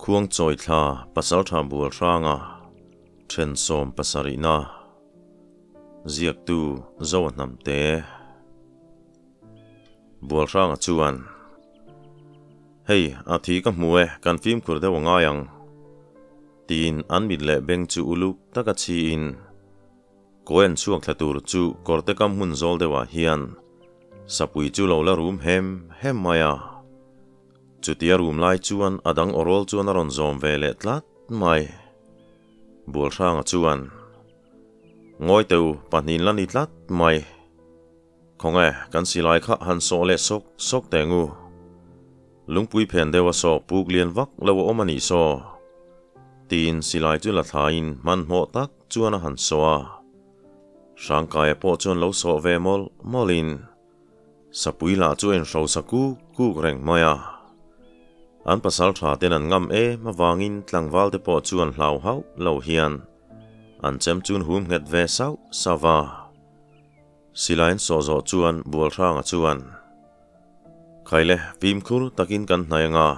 Khuangchawi thla Pasaltha Bual Hranga then 70na Ziaktu Zoa Hnamte Bual Hranga chuan Hei a thi ka hmu e kan fimkhur deuh a ngai ang tiin an mit leh beng chu uluk taka chhiin Kawi an chhuak thla tur chu kawrte kam hmun zawl deuhah hian sapui chu lo la rum hem hem mai a. Chutia rum lai chuan a dang awrawl chuan a rawn zawm ve leh tlat mai. Bualhranga chuan, Ngawi teu pahnih la ni tlat mai. Khawnge, kan silai kha han sawh leh sawk sawk teh ngu. Lungpui phen deuh a saw puk lian vak lo a awm a nih saw. Tiin silai chu la thlaiin hmanhmawh tak chuan a han sawh a. Hrangkaia pawh chuan lo sawh ve mawlh mawlhin sapui lah chu a inhrosa kuk kuk reng mai a. An pasal tha ten an ngam em avangin tlangval te pawh chuan hlau hauh lo hian an chem chun hum nghet ve sauh sauh va. Silaiin sawh zawh chuan Bualhranga chuan, Khaile, fimkhur takin kan hnai anga,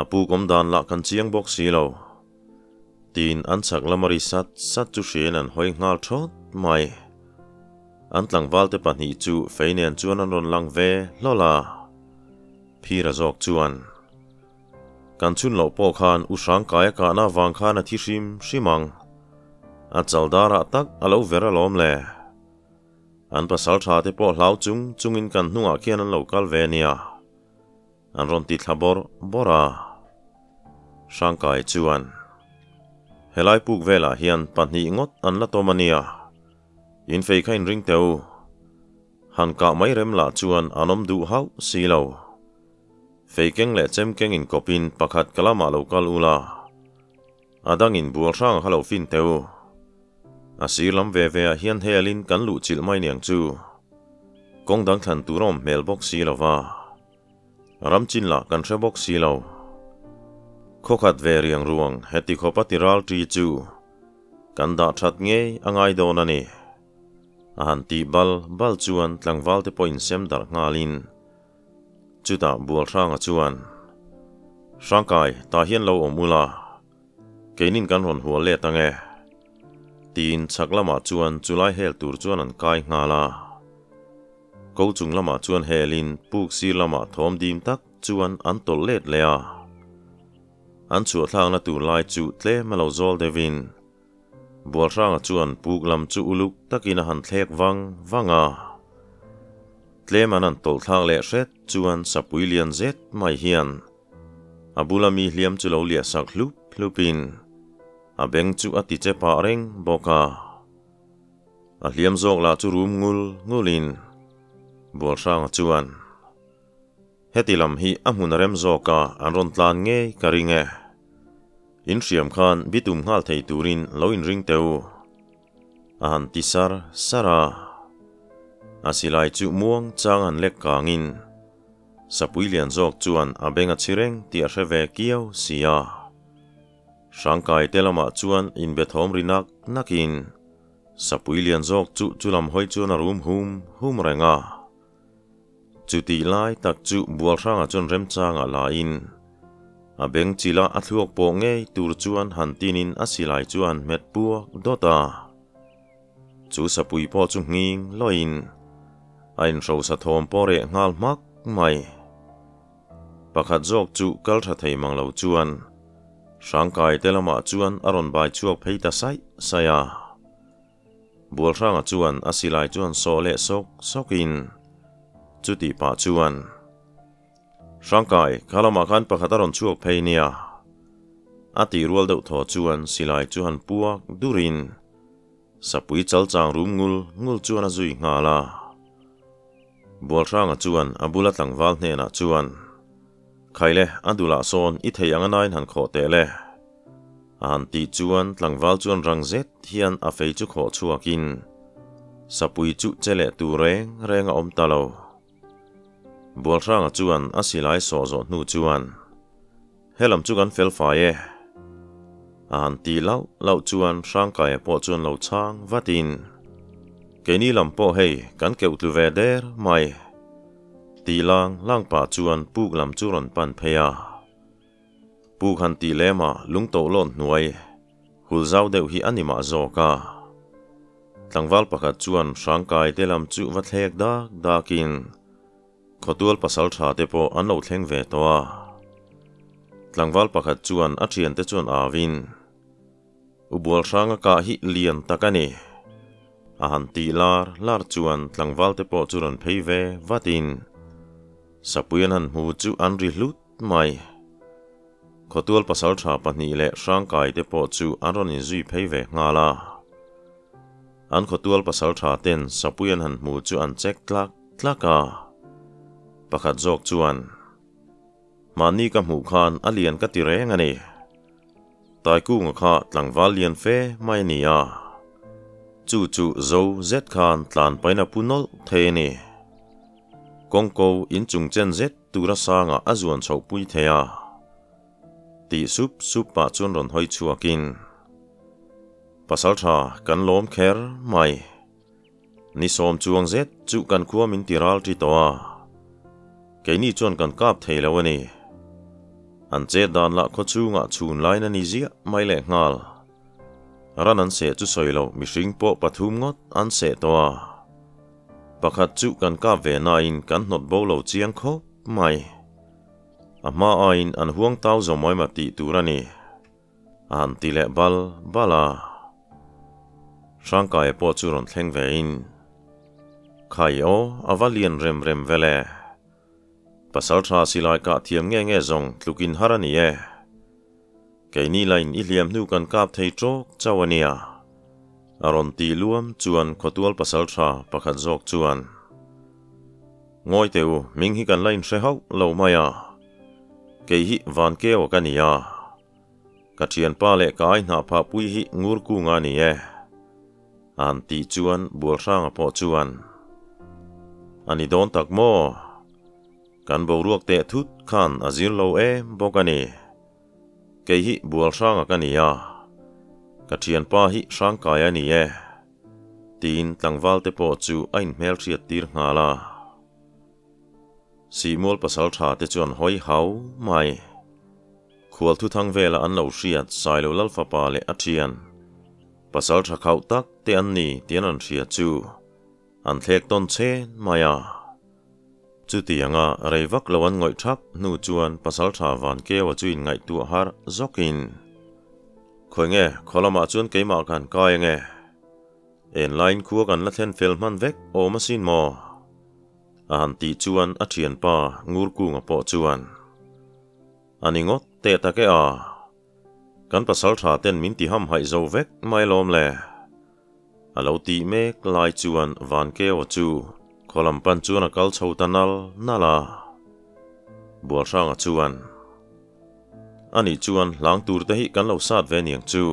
a puk awm dan lah kan chiang bawk si lo. Tiin an chhak lama ri sat sat chu hriain an hawi nghal thawt mai. An tlangvalte pahnih chu fei nen chuan an rawn lang ve hlawl a. Phira zawk chuan, Kan chhun loh pawh khan U Hrangkaia kahna avang khan a thi hrim hrim ang. A chaldarah tak a lo ver alawm le. An pasal tha te pawh hlau chung chungin kan hnungah khian an lo kal ve nia. An rawn ti thla bawrh bawrh a. Hrangkai chuan, Helai puk velah hian pahnih ngawt an la tawm a nia. In fei kha in ring teh u. Han kah mai rem lah chuan an awm duh hauh si lo. Fei keng leh chem keng in kawpin pakhat ka lamah lo kal ula, a dangin bual hrang kha lo fin teh u. A sir lam ve ve ah hian helin kan luh chilh mai niang chu. Kawng dang thlan tur a awm hmel bawk si lo va, ram chin lah kan hre bawk si lo. Khawkhat ve riang ruang heti khawpa ti ral ṭi chu kan dah ṭhat ngei a ngai dawn a ni. A han tih bal bal chuan tlangval te pawh insem darh nghalin Chutah Bualhranga chuan, Hrangkai, tah hian lo awm ula, keinin kan rawn hual let ang e. Tiin chhak lamah chuan chulai hel tur chuan an kai nghal a. Ko chung lamah chuan helin puk sir lamah thawm dim tak chuan an tawlh let leh a. An chhuahthlakna tur lai chu tlem a lo zawl deuhin Bualhranga chuan puk lam chu uluk takin a han thlek vang vang a. Tlem an han tawlh thlak leh hret chuan sapui lian zet mai hian a bula mi hliam chu lo liah sak hlup hlupin a beng chu a ti che pah reng bawk a. A hliam zawk lah chu rum ngul ngulin Bualhranga chuan, Heti lam hi a hmun a rem zawk a, an rawn tlan ngei ka ring e. In hriam khan bitum nghal thei turin lo inring teh u. A han ti sar sar a. A silai chu muang chang han lek kangin sapui lian zawk chuan a beng a chhi reng tih a hre ve kiau si a. Hrangkai te lamah chuan inbe thawm ri nak nakin sapui lian zawk chu chu lam hawi chuan a rum hum hum reng a. Chutih lai tak chu Bualhrangah chuan remchangah lain a beng chila a thluak pawh ngei tur chuan han tinin a silai chu a han hmet puak dawt a. Chu sapui pawh chu nghing lawin a inhrosa thawm pawh reh nghal hmak mai. Pakhat zawk chu kal tha thei mang lo chuan Hrangkai te lamah chuan a rawn bai chhuak phei ta saih saih a. Bualhranga chuan a silai chuan sawh leh sawk sawkin chutih pah chuan, Hrangkai, kha lamah khan pakhat a rawn chhuak phei nia. A tih rual deuh thaw chuan silai chu han puak durin sapui chal chang rum ngul ngul chuan a zui nghal a. Bualhranga chuan a bula tlangval hnenah chuan, Khaile, a dulah sawn i thei ang a nain han khawh teh le. A han tih chuan tlangval chuan rang zet hian a fei chu khawh chhuakin sapui chu che leh tur reng reng a awm ta lo. Bualhranga chuan a silai sawh zawh hnu chuan, Helam chu kan fel fai e. A han tih lauh lauh chuan Hrangkaia pawh chuan lo chhang vatin, Keini lam pawh hei kan keuh tlu ve der mai. Tih lang lang pah chuan puk lam chu rawn pan phei a. Puk han tih lem ah lungtohlawn hnuai hul zau deuh hi a ni mah zawk a. Tlangval pakhat chuan hrangkai te lam chu va thlek dak dakin Khawtual pasal tha te pawh an lo thleng ve tawh a. Tlangval pakhat chuan a thiante chuan auin, U Bualhranga kah hi lian tak a ni. A han tih lar lar chuan tlangval te pawh chu rawn phei ve vatin Sapui an han hmu chu an ri hlut mai. Khawtual pasal tha pahnih leh Hrangkai te pawh chu an rawn inzui phei ve nghal a. An khawtual pasal tha ten Sapui an han hmu chu an chek tlak tlak a. Pakhat zawk chuan, Mahni ka hmuh khan a lian ka ti reng a ni. Taikunga kha tlangval lian fe mai a ni a. Chu chu zo zet khan tlan paina pu nawlh thei a ni. Kawngko inchung chen zet tura sangah a zuan chhoh pui thei a. Tih sup sup pah chuan rawn hawi chhuakin, Pasaltha kan lawm kher mai. Ni sawm chuang zet chu kan khua min ti ral ṭi tawh a, keini chuan kan kap thei lo a ni. An chet dan lah khaw chhungah chhun lain a ni ziah mai leh nghal. Ran an seh chu sawi lo mihring pawh pathum ngawt an seh tawh a. Pakhat chu kan kap ve nain kan hnawt bo lo chiang khawp mai. A hma aiin an huang tau zo mai ma tih tur a ni. A han ti leh bal bal a. Hrangkaia pawh chu rawn thleng ve in, Khai aw, a va lian rem rem ve le. Pasal tha silai kah thiam nge nge zawng tlukin har a ni e. Keini lain i hliam hnu kan kap thei tawk chauh a nia. A rawn ti luam chuan khawtual pasal tha pakhat zawk chuan, Ngawi teh u, hming hi kan la inhre hauh lo mai a. Kei hi Vankeu ka ni a. Ka thianpa leh ka ai hnah phah pui hi ngur kung a ni e. An tih chuan Bualhranga pawh chuan, A ni dawn tak maw? Kan boruak teh thut khan a zir lo em bawk a ni. Kei hi Bualhranga ka ni a, ka thianpa hi Hrangkai a ni e. Tiin tlangval te pawh chu a inhmelhriat tir nghal a. Sihmual pasal tha te chuan hawi hau mai. Khual thuthang vela an lo hriat Sailo Lalfapa leh a thian pasal tha khauh tak te an ni tih an rawn hria chu an thlek tawn chhen mai a. Chutianga rei vak lo an ngawih thap hnu chuan pasal tha Vankeua chu inngaihtuah harh zawkin, Khawi nge, khaw lamah chuan keimah ka han kai ange? En laiin khua kan la thlen fel hman vek awm asin maw? A han tih chuan a thianpa Ngurkunga pawh chuan, A ni ngawt teh tak e a, kan pasal tha ten min ti hamhaih zo vek mai lawm le. A lo tih mek lai chuan Vankeo chu khaw lam pan chuan a kal chho ta nal nal a. Bualhranga chuan, A nih chuan hlang tur te hi kan lo sat ve niang chu.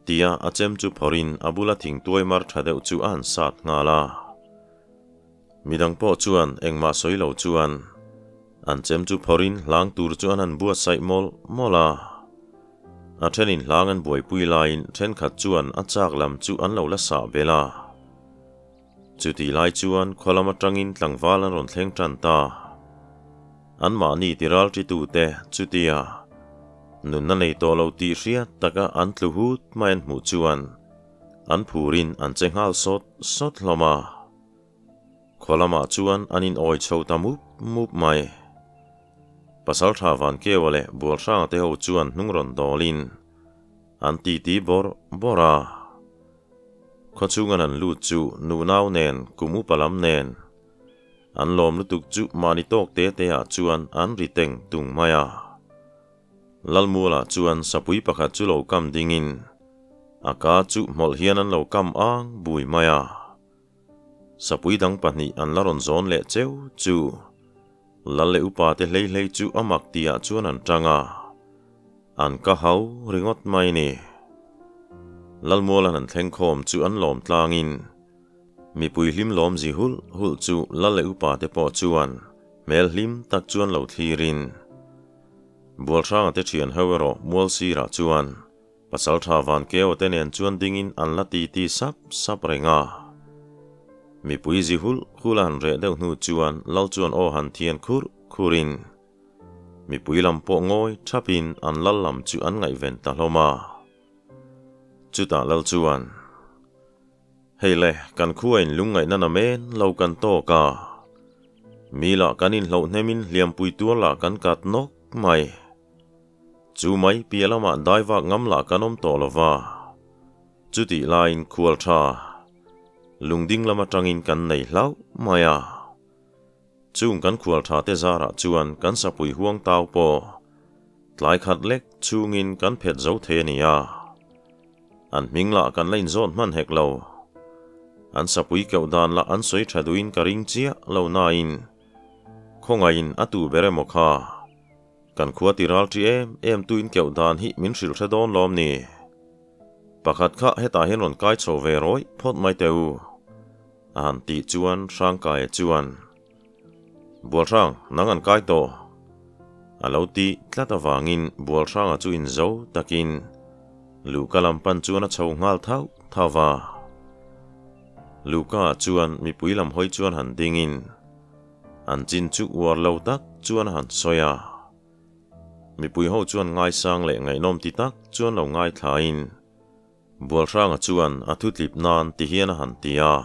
Tia a chem chu phawrhin a bula thing tuai mar tha deuh chu a han sat nghal a. Midang pawh chuan engmah sawi lo chuan an chem chu phawrhin hlang tur chu an han buatsaih mawlh mawlh a. A thenin hlang an buaipui laiin thenkhat chuan a chak lam chu an lo la sah belh a. Chutih lai chuan khaw lam atangin tlangval an rawn thleng tan ta. Anmahni tiralṭitute chutia nunna nei tawh lo tih hriat taka an tlu hut mai an hmuh chuan an phurin an che nghal sawt sawt hlawm a. Khaw lamah chuan an inawi chho ta mup mup mai. Pasalṭha Vankeua leh Bualhranga te ho chuan hnung rawn dawlin an titi bawrh bawrh a. Khawchhunga nan lut chu nunau nen, kum upa lam nen an lawm lutuk chu mahni tawk te te ah chuan an ri teng tung mai a. Lalmualah chuan sapui pakhat chu lo kam dingin a ka chu hmawlh hian an lo kam ang bui mai a. Sapui dang pahnih an la rawn zawn leh cheu chu Lal leh upa te hlei hlei chu a mak tihah chuan an tang a, an ka hau ringawt mai ni. Lalmualan an thleng khawm chu an lawm tlangin mipui hlim lawm zi hulh hulh chu Lal leh upa te pawh chuan hmel hlim tak chuan lo thlirin Bualhranga te thian ho erawh mual sirah chuan Pasaltha Vankeo te nen chuan dingin an la titi sap sap reng a. Mipui zi hulh hulh a han reh deuh hnu chuan Lal chuan aw han thian khurh khurhin, Mipui lam pawh ngawi thapin an lal lam chu an ngaihven ta hlawm a. Chutah lal chuan, Hei le, kan khua in lungngaihna na men lo kan tawk a. Mi lah kan inhloh hnemin hliampui tuar lah kan kat nawk mai. Chu mai piah lamah dai vak ngam lah kan awm tawh lo va. Chutih laiin khual tha lungding lam atangin kan nei hlauh mai a. Chung kan khual tha te zarah chuan kan sapui huang tau pawh tlai khat lek chungin kan phet zo thei a ni a. An hming lah kan la inzawt hman hek lo. An sapui keuh dan lah an sawi tha duhin ka ring chiah lo nain khawngaihin a tu ber emaw kha kan khua ti ral ṭi em em tuin keuh dan hi min hrilh hre dawn lawm ni. Pakhat kha hetah hian rawn kai chho ve rawih phawt mai teh u. A han tih chuan Hrangkaia chuan, Bualhrang, nang an kai tawh? A lo ti tlat avangin Bualhranga chu inzo takin Luhka lam pan chuan a chho nghal thauh thauh va. Luhka ah chuan mipui lam hawi chuan han dingin an chin chu uar lo tak chuan a han sawi a. Mipui ho chuan ngaisang leh ngaihnawm ti tak chuan lo ngaithlain Bualhranga chuan a thutlip nan ti hian a han ti a.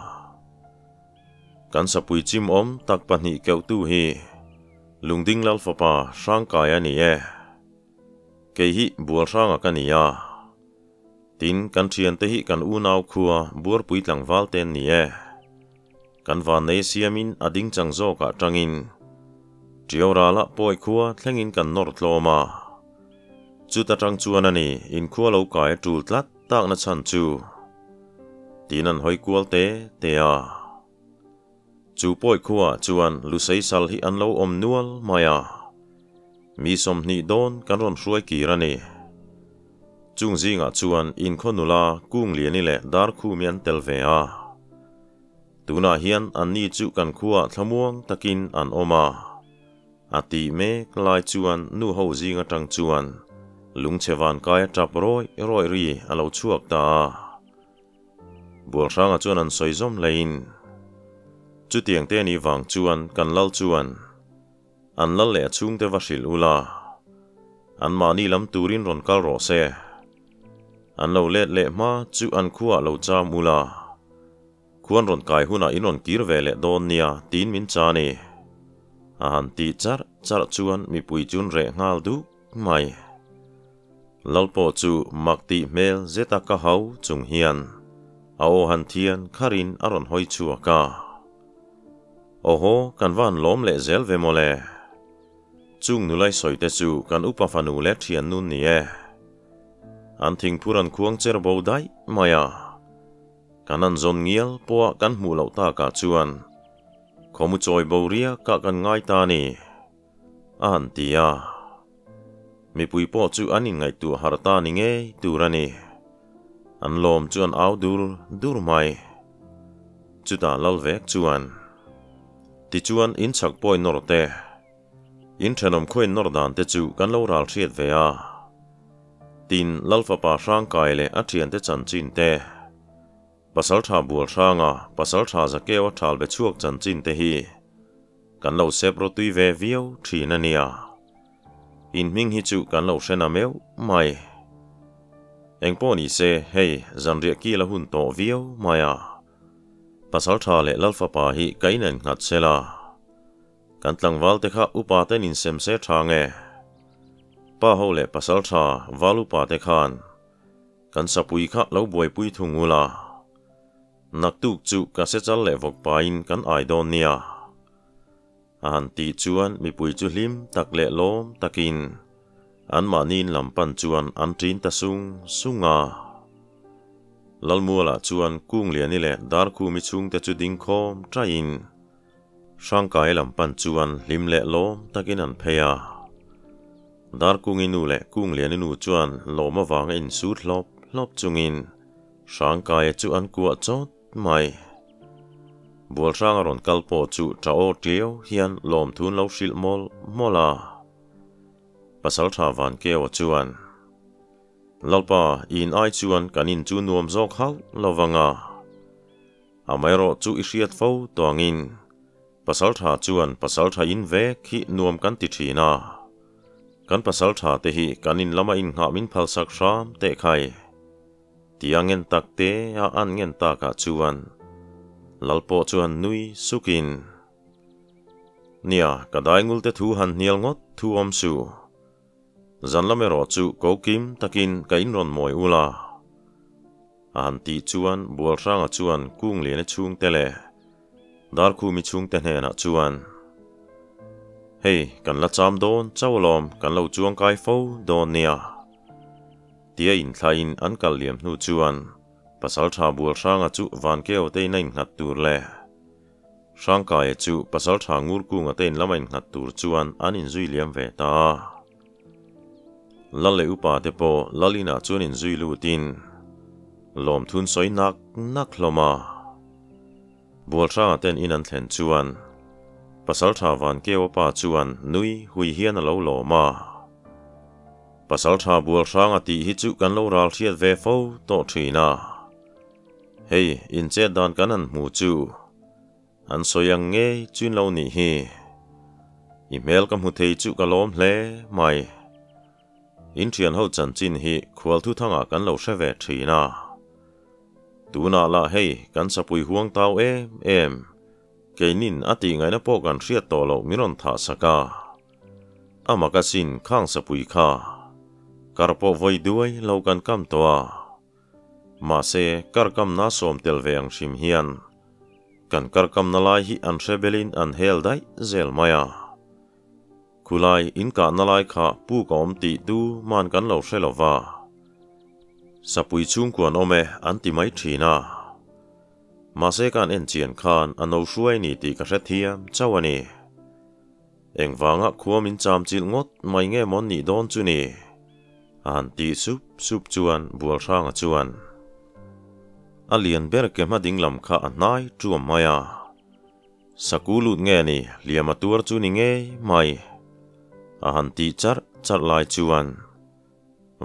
Kan sapui chim awm tak pahnih keuhtu hi Lungding Lal fapa Hrangkai a ni e. Kei hi Bualhranga ka ni a. Tin, kan thiante hi kan unau khua Buarpui tlangval te an ni e. Kan vannei siamin a ding chang zawkah tangin Ṭiau ralah pawi khua thlengin kan nawr tlawm a. Chuta tang chuan a ni inkhua lo kai a ṭul tlat takna chhan chu tiin an hawi kual te te a. Chu pawi khuaah chuan Lusei sal hi an lo awm nual mai a. Mi 20 dawn kan rawn hruai kir a ni. Chung zingah chuan inkhaw nula Kungliani leh Darkhumi an tel ve a. Tunah hian anni chu kan khuaah thlamuang takin an awm a. A tih mek lai chuan nu ho zing atang chuan lungchhe vankai a tap rawih rawih ri a lo chhuak ta a. Bualhranga chuan an sawi zawm hlein, Chutiang te anih vang chuan kan lal chuan an lal leh a chhungte va hrilh ula, anmahni lam turin rawn kal rawh se. An lo let leh hma chu an khuaah lo cham ula, khuan rawn kai hunah in rawn kir ve leh dawn nia tiin min cha a ni. A han tih charh charh chuan mipui chun reh nghal duk mai. Lal pawh chu mak tih hmel zeta ka hau chung hian a aw han thian kharin a rawn hawi chhuak a. Awhaw, kan va han lawm leh zel ve mawle. Chung nulai sawi te chu kan upa fanu leh thian nun ni e. An thingphur an khuang cher bo daih mai a. Kan an zawn ngial pawha kan hmuh loh takah chuan khawmu chawi bo riakah kan ngai ta a ni, a han ti a. Mipui pawh chu an inngaihtuah harh ta ni ngei tur a ni. An lawm chu an au dur dur mai. Chutah lal vek chuan, Tichuan inchhak pawi nawr te, In thenawm khawiin nawr dan te chu kan lo ral hriat ve a. Tin, Lal fapa Hrangkai leh a thiante chanchin te, Pasaltha Bual Hranga, Pasaltha Zakeu a thal be chhuak chanchin te hi kan lo sep rawtui ve viau thin a nia. In hming hi chu kan lo hre na meuh mai. Engpawh ni se, hei zanriah kil a hun tawh viau mai a. Pasaltha leh Lal fapa hi ka inen nghat sela. Kan tlangval te kha upa ten insem se tha nge? Pa ho leh pasal tha val upa te khan kan sapui kha lo buaipui thung ula, naktuk chu ka se chal leh vawk pain kan ai dawn nia. A han tih chuan mipui chu hlim tak leh lawm takin anmahniin lam pan chuan an ṭin ta sung sung a. Lalmualah chuan Kungliani leh Darkhumi chhungte chu ding khawm ṭaihin, Hrangkai lam pan chuan hlim leh lawm takin an phei a. Darkungi nu leh Kungliani nu chuan lawm avanga insut hlawp hlawp chungin Hrangkaia chu an kuah chawt mai. Bualhranga rawn kal pawh chu ṭa aw tliau hian lawmthun lo hrilh mawlh mawlh a. Pasalṭha Vankeua chuan, Lalpa, i in ai chuan kan in chu nuam zawk hauh lo vang a. Amaherawh chu i hriat fo tuangin Pasaltha chuan Pasaltha in vek hi nuam kan ti thin a. Kan pasalṭha te hi kan in lama innghah min phalsak hram teh khai. Tia ngen tak te a an ngen takah chuan Lal pawh chuan nui sukin, Nia, ka daingul te thu han hnial ngawt thu awm suh. Zan lam erawh chu ko kim takin ka inrawn mawi ul a. A han tih chuan Bualhranga chuan Kungliana chhungte leh Darkhumi chhungte hnenah chuan, Hei, kan la cham dawn chauh alawm, kan lo chuangkai fo dawn nia. Tia inthlaiin an kal liam hnu chuan Pasaltha Bualhranga chu Vankeu te in a innghat tur leh Hrangkaia chu Pasaltha Ngurkunga te in lama innghat tur chuan an inzui liam ve ta a. Lal leh upa te pawh Lal inah chuan inzui lutin lawmthun sawi nak nak hlawm a. Bualhranga ten in an thlen chuan Pasaltha Vankeua pa chuan nui hui hian a lo lawm a. Pasaltha Bualhranga tih hi chu kan lo ral hriat ve fo tawh thin a. Hei, inchet dan kan han hmu chu an sawi ang ngei chuin lo nih hi. I hmel ka hmu thei chu ka lawm hle mai. In thian ho chanchin hi khual thu thangah kan lo hre ve thin a. Tunah lah hei kan sapui huang tau em em, keinin a tih ngaihna pawh kan hriat tawh loh min rawn thah sak a. A makasin khang sapui kha kar pawh vawi duai lo kan kam tawh a. Mahse kar kamna sawm tel ve ang hrim hian kan kar kamna lai hi an hre belin an hel daih zel mai a. Khulai inkahna lai kha puk a awm tih tu man kan lo hre lo va. Sapui chhungkuan awm e an ti mai thin a. Mahse kan en chian khan a no hruai ni tih ka hrethiam chauh a ni. Engvanga khua min cham chilh ngawt mai nge maw nih dawn chu ni? A han tih sup sup chuan Bualhranga chuan a lian ber ke hma ding lam kha a hnai ṭuam mai a. Saku lut nge ni hliam a tuar chu ni ngei mai? A han tih charh charh lai chuan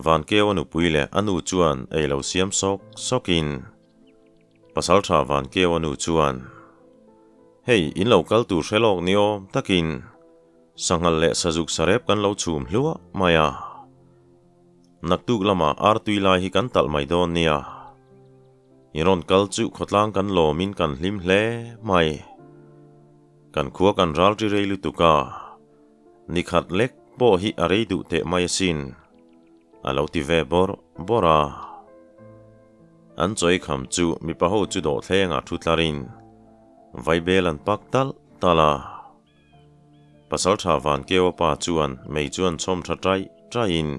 Vankeu a nupui leh a nu chuan ei lo siam sawk sawkin Pasalṭha Vankeu a nu chuan, Hei, in lo kal tur hre lawk ni awm takin sanghal leh sazuk sarep kan lo chhum hluah mai a. Naktuk lamah artui lai hi kan talh mai dawn nia. I rawn kal chu khawtlang kan lawmin kan hlim hle mai. Kan khua kan ral ṭi rei lutuk a, ni khat lek pawh hi a rei duh teh mai asin, a lo ti ve bawrh bawrh a. An chawi kham chu mipa ho chu dawhthlengah thu tlarin vaibel an pak talh talh a. Pasalṭha Vankeua pa chuan mei chuan chhawm ṭha ṭaih ṭaihin,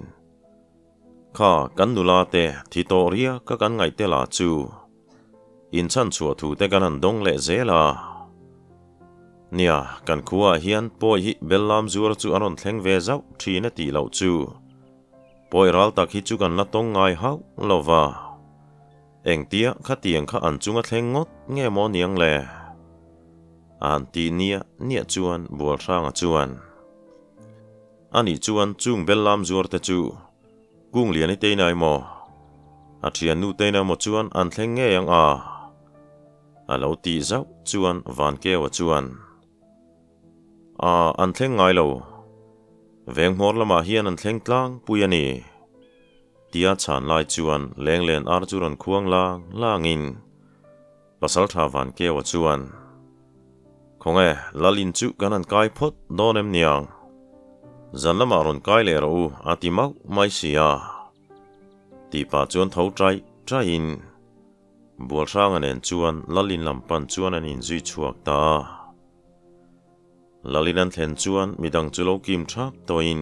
Kha kan nula te thi tawh riak a kan ngaih tel ah chu inchhan chhuah thu te kan han dawng leh zel a. Nia, kan khua ah hian pawi hi Bellam zuar chu a rawn thleng ve zauh thin a tih loh chu. Pawi ral tak hi chu kan la tawng ngai hauh lo va. Engtia khatiang kha an chunga thleng ngawt nge maw niang le? A han ti nia nia chuan Bualhranga chuan. Anih chuan chung Bellam zuar te chu Kungliani te inah emaw, a thiannu te inah emaw chuan an thleng ngei ang a? A lo tih zauh chuan Vankeua chuan, A, an thleng ngai lo. Venghmawr lamah hian an thleng tlangpui a ni. Tia chhan lai chuan Lenglen ar chu rawn khuang lang langin Pasaltha Vankeua chuan, Khawnge, Lalin chu kan han kai phawt dawn em niang? Zan lamah rawn kai leh rawh u, a ti mauh mai si a. Tih pah chuan tho ṭaih ṭaihin Bualhranga nen chuan Lalin lam pan chuan an inzui chhuak ta a. Lalin an thlen chuan midang chu lo kim ṭhap tawhin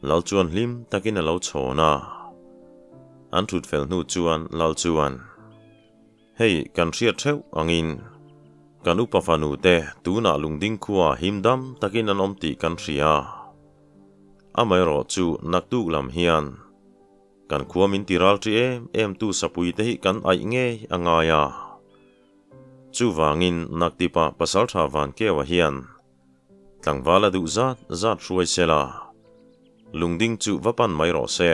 Lal chuan hlim takin a lo chhawn a. An ṭhut fel hnu chuan Lal chuan. Hei kan hriat theuh angin kan upa fanu te tunah lungding khua him dam takin an awm tih kan hria. Amaherawh chu naktuk lam hian kan khua min ti ral ṭi em em tu sapui te hi kan aih ngei a ngai a. Chuvangin naktipa Pasalṭha Vankeua hian tlangval a duh zat zat hruai sela, lungding chu va pan mai rawh se.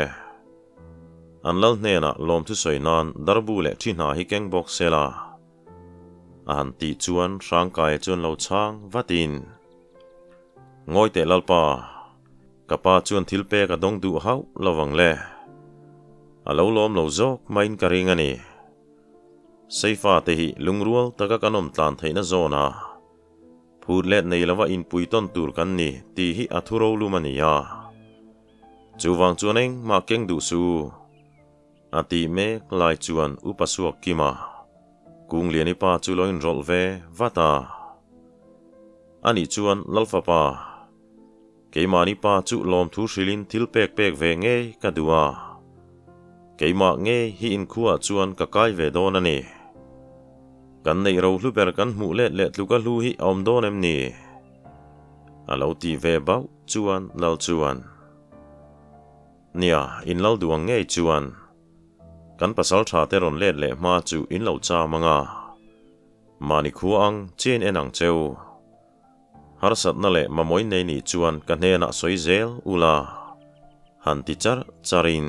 An lal hnenah lawmthu sawi nan darbu leh thi hna hi keng bawk sela. A han tih chuan Hrangkaia chuan lo chhang vatin, Ngawi teh Lalpa! Ka pa chuan thil pek a dawng duh hauh lo vang le. A lo lawm lo zawk maiin ka ring a ni. Seifa te hi lungrual taka kan awm tlan theihna zawn a, phut let nei lova inpui tawn tur kan ni tih hi a thu rolum a ni a. Chuvang chuan engmah keng duh suh u. A tih mek lai chuan Upa Suak Kima, Kungliani pa chu lo inrawlh ve vat a. Anih chuan Lalfapa, keimahni pa chu lawmthu hrilhin thil pek pek ve ngei ka duh a. Keimah ngei hi inkhuaah chuan ka kai ve dawn a ni. Kan neih ro hlu ber kan hmuh let leh tluka hlu hi a awm dawn em ni? A lo ti ve bauh chuan Lal chuan. Nia, in lal duh ang ngei chuan kan pasal tha te rawn let leh hma chu in lo cham ang a, mahni khua ang chiain en ang cheu. Harsatna leh mamawin nei nih chuan ka hnenah sawi zel ula, han ti char charin.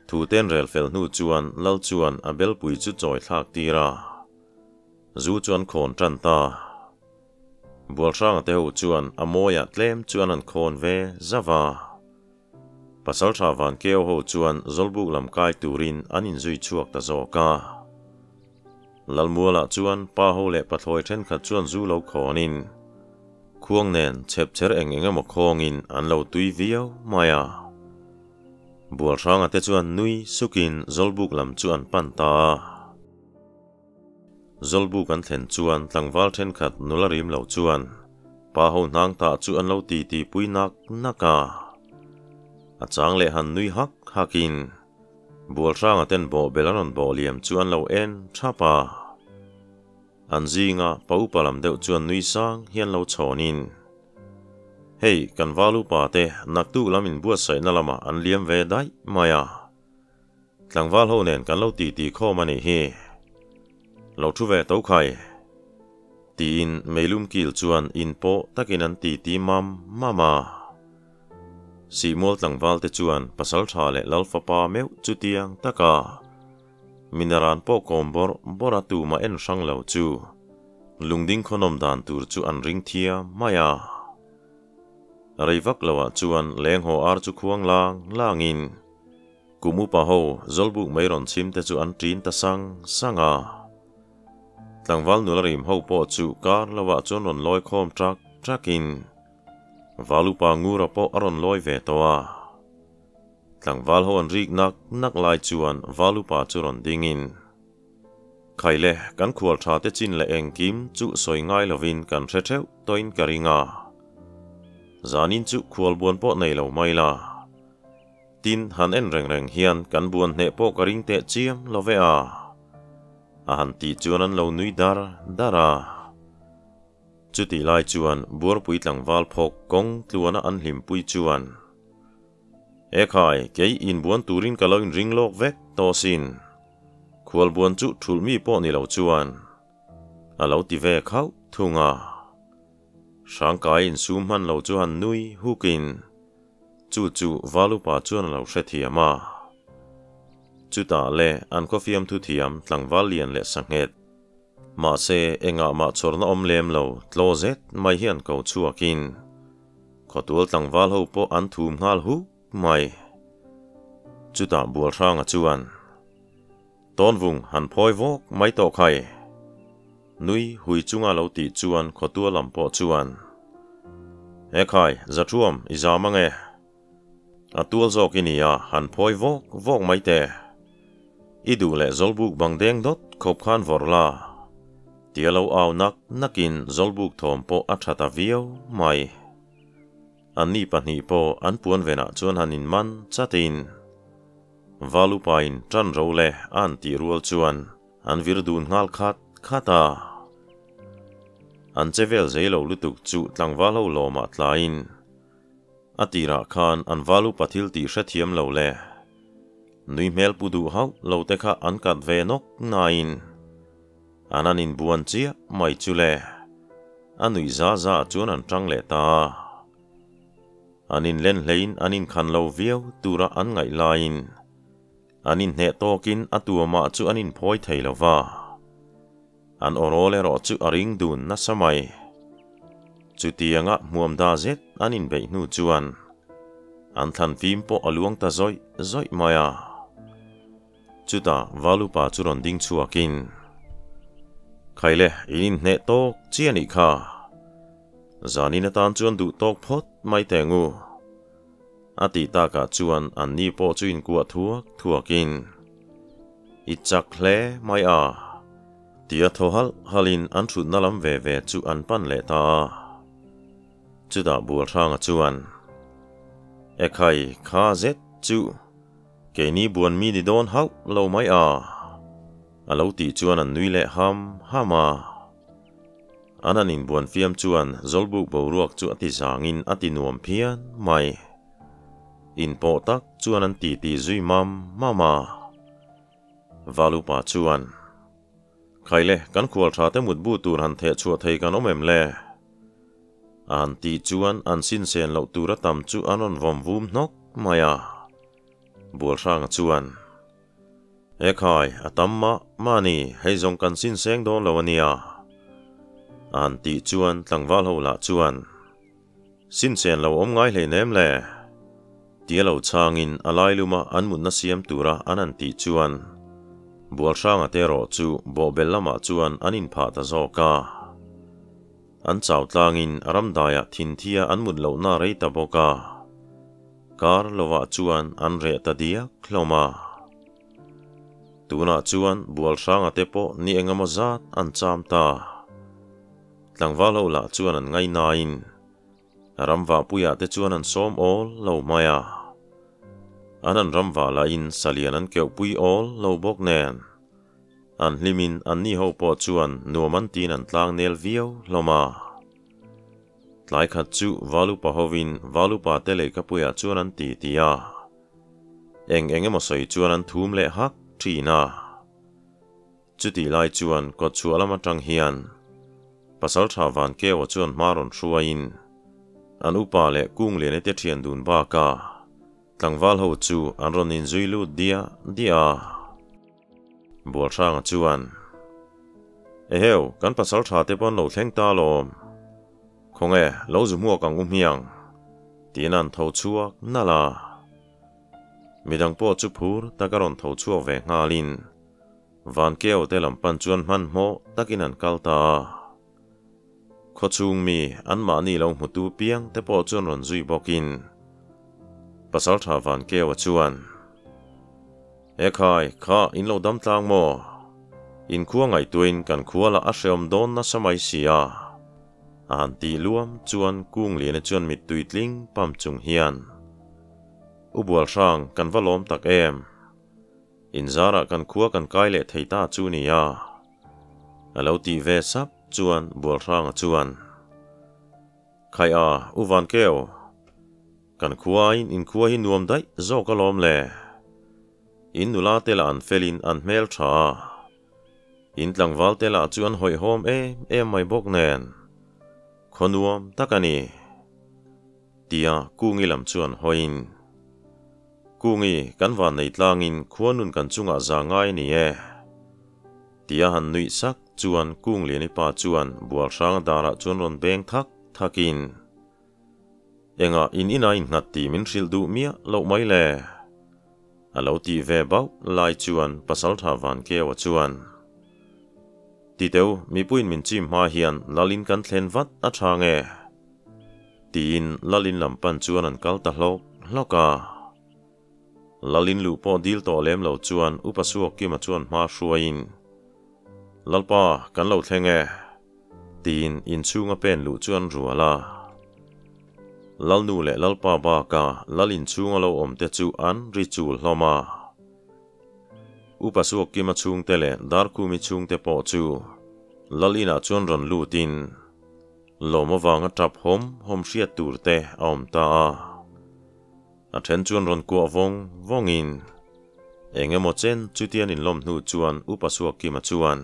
Thu ten rel fel hnu chuan lal chuan a belpui chu chawi thlak tir a, zu chu an khawn tan ta. Bualhranga te ho chuan a mawiah tlem chuan an khawn ve zauh a. Pasaltha Vankeu ho chuan Zawlbuk lam kai turin an inzui chhuak ta zawk a. Lalmualah chuan pa ho leh pathlawi thenkhat chuan zu lo khawnin khuang nen chhepchher eng eng emaw khawngin an lo tui viau mai a. Bualhranga te chuan nui sukin Zawlbuk lam chu an pan ta a. Zawlbuk an thlen chuan tlangval thenkhat nula rim lo chuan pa ho hnang tah chu an lo ti ti pui nak nak a. A chang leh han nui hak hakin Bualhranga ten bawhbel an rawn bawh liam chu an lo en thap a. An zinga pa upa lam deuh chuan nui sang hian lo chhawnin, Hei, kan val upa te naktuk lam inbuatsaihna lamah an liam ve daih mai a. Tlangval ho nen kan lo ti ti khawm a nih hi. Lo thu ve tho khai. Tiin meilum kil chuan in pawh takin an ti ti mam mam a. Sihmual tlangval te chuan pasal tha leh lal fapa meuh chutiang taka minaran pawh kawm bawrh bawrh a tumah en hrang lo chu lungding khawnawm dan tur chu an ring thiam mai a. Rei vak loah chuan leng haw ar chu khuang lang langin Kum upa ho Zawlbuk mai rawn chhim te chu an ṭin ta sang sang a. Tlangval nula rim ho pawh chu kar lovah chuan rawn lawi khawm ṭak ṭakin Val upa Ngura pawh a rawn lawi ve tawh a. Tlangval ho an rik nak nak lai chuan Val upa chu rawn dingin, Khaile, kan khual ṭha te chin leh engkim chu sawi ngai lovin kan hre ṭheuh tawhin ka ring a. Zanin chu khual buan pawh nei lo mai la. Tin, han en reng reng hian kan buan hneh pawh ka ring teh chiam lo ve a. A han tih chuan an lo nui dar dar a. Chutih lai chuan Buarpui tlangval phawk kawng tluana an hlimpui chuan, E khai, kei inbuan turin ka lo inring lawk vek tawh sin. Khualbuan chu thulh mi pawh ni lo chuan a lo ti ve khauh thung a. Hrangkai insum hman lo chu han nui hukin Chu chu Valupa chuan a lo hrethiam a. Chutah le an khawfiam thuthiam tlangval lian leh sanghet. Mahse, engah mah chhawrna awm lem lo tlaw zet mai hi an ko chhuakin khawtual tlangval ho pawh an thum nghal huk mai. Chutah Bualhranga chuan, Tawnvung han phawi vawk mai tawh khai. Nui hui chunga lo tih chuan khawtua lam pawh chuan, He khai, Zathuam, i zam ang e. A tual zawk i nia, han phawi vawk vawk mai teh. I duh leh Zawlbuk bang deng dawt khawp khan vawrh la. Tia lo au nak nakin Zawlbuk thawm pawh a tha ta viau mai. Anni pahnih pawh an puan venah chuan han inman chatin Valupain tan ro leh a an tih rual chuan An vir dun nghal khat khat a. An che vel zei lo lutuk chu tlangval ho lawmah tlaiin a tirah khan an val upa thil tih hrethiam lo le nui hmel pu duh hauh lo te kha an kat ve nawk nain an an inbuan chiah mai chu le a nuih za za ah chuan an tang leh ta a. An inlen hlein an inkhan lo viau tura an ngaih laiin An inhneh tawkin a tuamah chu an inphawi thei lo va, an awrawl erawh chu a ring dun nasa mai. Chutianga hmuam da zet an inbeih hnu chuan. An thlan fim pawh a luang ta zawih zawih mai a. Chutah Valupa chu rawn ding chhuakin, Khaile, in inhneh tawk chi a nih kha. Zanin atan chuan duh tawk phawt mai teh ngu. A tih takah chuan anni pawh chu inkuah thuak thuakin, I chak hle mai a, tia thaw halh halhin an thutna lam ve ve chu an pan leh ta a. Chutah Bualhranga chuan, Ekhai, kha zet chu keini buan mi ni dawn hauh lo mai a, a lo tih chuan an nui leh ham ham a. An han inbuan fiam chuan Zawlbuk boruak chu a ti zangin a ti nuam phian mai. Inpawh tak chuan an titi zui mam mam a. Valupa chuan, Khaile, kan khual tha te mutbu tur han theh chhuah thei kan awm em le? A han tih chuan an sinsen loh tur a tam chu an rawn vawm vum hnawk mai a. Bualhranga chuan, E khai, a tam mah mah a ni, hei zawng kan sinseng dawn lo a nia. A han tih chuan tlangval ho lah chuan, Sinsen lo awm ngai hlei nem le? Tia lo chhangin a lailuma an mutna siam tura an han tih chuan Bualhranga te erawh chu bawhbel lamah chuan an inphah ta zawk a. An chau tlangin a ramdaiah thinthia an mut lohna rei ta bawk a. Kar lovah chuan an reh ta diak hlawm a. Tunah chuan Bualhranga te pawh ni engemaw zat an cham ta. Tlangval ho lah chuan an ngaihnain ramvahpuiah te chuan an sawm awl lo mai a. An an ramvah lahin salian an keuhpui awl lo bawk nen an hlimin anni ho pawh chuan nuam an tiin an tlang nel viau hlawm a. Tlai khat chu Valupa hovin Valupa te lehkhapuiah chuan an ti ti a. Eng eng emaw sawi chuan an thum leh hak thin a. Chutih lai chuan kawtchhuah lam atang hian Pasaltha Vankeua chuan hma rawn hruaiin an upa leh Kungliana te thian dun bakah tlangval ho chu an rawn inzui lut diah diah a. Bualhranga chuan, Eheu, kan pasaltha te pawn lo thleng ta alawm. Khawnge, lo zu hmuak ang u hmiang, tiin an tho chhuak nalh a. Midang pawh chu phur tak a rawn tho chhuak ve nghalin Vankeu te lam pan chuan hmanhmawh takin an kal ta a. Khawchhung mi anmahni lo hmutu piang te pawh chuan rawn zui bawkin Pasaltha Vankeua chuan, Ekhai, kha in lo dam tlang maw? In khua ngaihtuahin kan khua lah a hreawm dawn nasa mai si a. A han tih luam chuan Kungliana chuan mittui tling pam chung hian, U Bualhrang, kan va lawm tak em? Inzarah kan khua kan kai leh thei ta chu nia. A lo tih ve sap chuan Bualhranga chuan, Khai a, U Vankeu, kan khuain in khua hi nuam daih zawk alawm le. In nula te lah an felin an hmel tha a, in tlangval te lah chu an hawihhawm em em mai bawk nen, khaw nuam tak a ni. Tia Kungi lam chuan hawiin, Kungi, kan van nei tlangin khua nun kan chungah za ngai a ni e. Tia han nuih sak chuan Kungliani pa chuan Bualhranga darah chuan rawn beng thak thakin, Engah in inah innghat tih min hrilh duh miah loh mai le? A lo tih ve bauh lai chuan Pasaltha Vankeua chuan, Titeu, mipuiin min chim hma hian Lalin kan thlen vat a tha nge? Tiin Lalin lam pan chuan an kal ta hlawk hlawk a. Lalin luh pawh dil tawh lem lo chuan Upa Suakkima chuan hma hruaiin, Lalpa, kan lo thleng e, tiin inchhunga pen luh chu an rual a. Lalnu leh Lalpa baka Lal inchhunga lo awm te chu an ri chul hlawm a. Upa Suakkima chhungte leh Darkhumi chhungte pawh chu Lal inah chuan rawn lutin, Lawm avanga tap hawm hawm hriat tur te a awm ta a. A then chuan rawn kuah vawng vawngin eng emaw chen chutian inlawm hnu chuan Upa Suakkima chuan,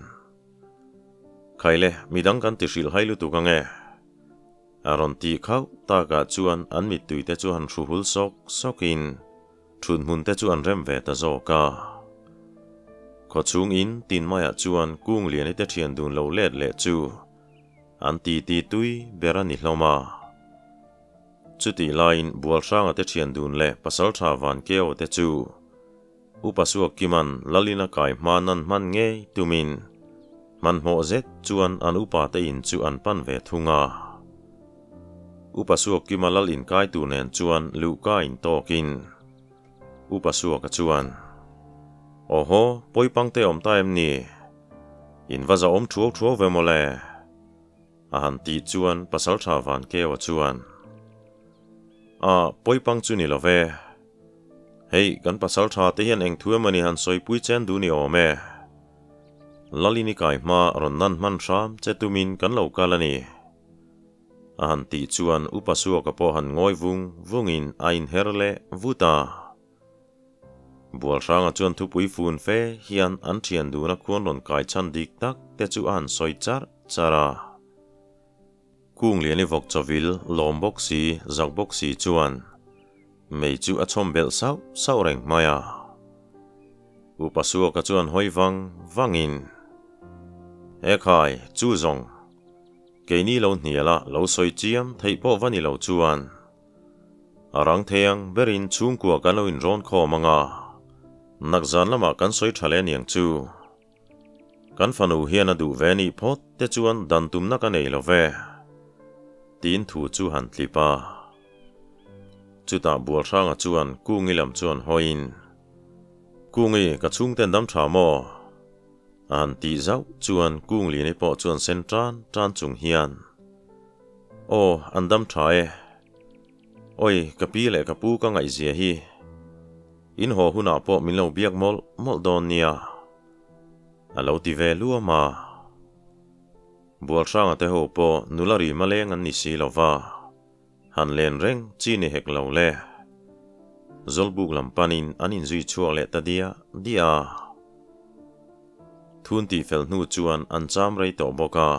Khaile, midang kan ti hrilh hai lutuk ange. A rawn tih khauh takah chuan an mittui te chu han hru hul sawk sawkin Thut hmun te chu an rem ve ta zawk a. Khawchhung in tin maiah chuan Kungliani te thian dun lo let leh chu an ti ti tui ber a ni hlawm a. Chutih laiin Bualhranga te thian dun leh Pasaltha Vankeo te chu Upa Suakkima'n Lalina kai hma nan hman ngei tumin hmanhmawh zet chuan an upa te in chu an pan ve thung a. Upa Suakkima Lal inkai tur nen chuan luhka intawkin Upa Suaka chuan, Awhaw, pawipang te awm ta em ni? In va zahawm thuau thuau ve mawle. A han tih chuan Pasaltha Vankeua chuan, A, pawipang chu ni lo ve. Hei, kan Pasaltha te hian eng thu emawni han sawipui chen duh ni awm e. Lalini kai hma rawn nan hman hram che tumin kan lo kal a ni. A han tih chuan Upa Suaka pawh han ngawi vung vungin a inher leh vut a. Bualhranga chuan thupui fun fe hian an thian duna khuan rawn kai chhan dik tak te chu a han sawi charh charh a. Kungliani vawk chawvil lawm bawk si, zak bawk si chuan mei chu a chhawm belh sauh sauh reng mai a. Upa Suaka chuan hawi vang vangin, Ekhai, chu zawng, keini lo hnial a, lo sawi chiam theih pawh va ni lo chuan, A rang thei ang berin chhungkua kan lo inrawn khawm ang a, nakzan lamah kan sawi tha leh aniang chu. Kan fanu hian a duh ve nih phawt te chuan dan tumna ka nei lo ve, tiin thu chu han tlip a. Chutah Bualhranga chuan Kungi lam chuan hawiin, Kungi, ka chhungten dam tha maw? A han tih zauh chuan Kunglini pawh chuan sen tan tan chung hian, Aw, an dam tha e. Oi, ka pi leh ka pu ka ngaihzia hi. In haw hunah pawh min lo biak mawlh mawlh dawn nia. A lo ti ve luam a. Bualhranga te ho pawh nula rima leng an ni si lo va, han len reng chi ni hek lo le. Zawlbuk lam panin an inzui chhuak leh ta diah diah a. Thun tihfel hnu chuan an cham rei tawh bawk a.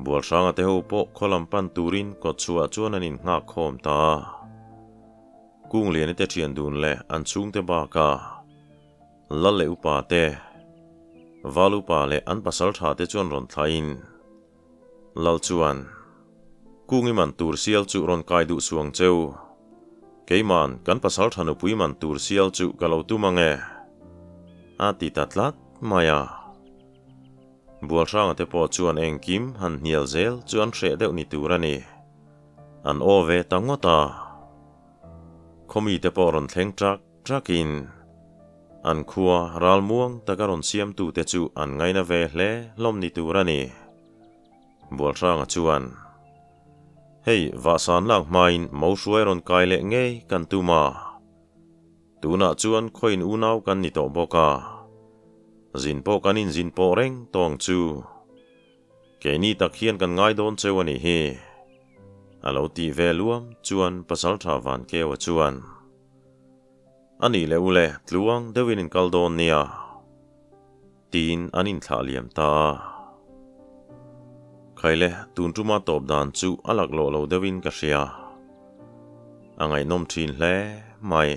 Bualhranga te ho pawh khaw lam pan turin kawtchhuah chuan an innghak khawm ta a. Kungliani te thian dun leh an chhungte bakah Lal leh upa te, Val upa leh an pasal tha te chuan rawn thlahin Lal chuan, Kungi man tur sial chu rawn kai duh suang cheu. Keiman kan pasal tha nupui man tur sial chu ka lo tum ang e, a ti ta tlat mai a. Bualhranga te pawh chuan engkim han hnial zel chu an hreh deuh ni tur a ni. An aw ve ta ngawt a. Khawmi te pawh rawn thleng ṭak ṭakin an khua ralmuang taka rawn siamtute chu an ngaina ve hle hlawm ni tur a ni. Bualhranga chuan, Hei, vahsan lak hmain mo hruai rawn kai leh ngei kan tum a. Tunah chuan khawiin unau kan ni tawh bawk a, zin pawh kan inzin pawh reng tawh ang chu. Keini tak hian kan ngai dawn cheu a nih hi. A lo tih ve luam chuan Pasaltha Vankeua chuan, A nih leh u le, tluang deuhin in kal dawn nia, tiin an inthlah liam ta a. Khaile, tun tuma tawp dan chu a laklawh lo deuhin ka hria. A ngaihnawm thin hle mai.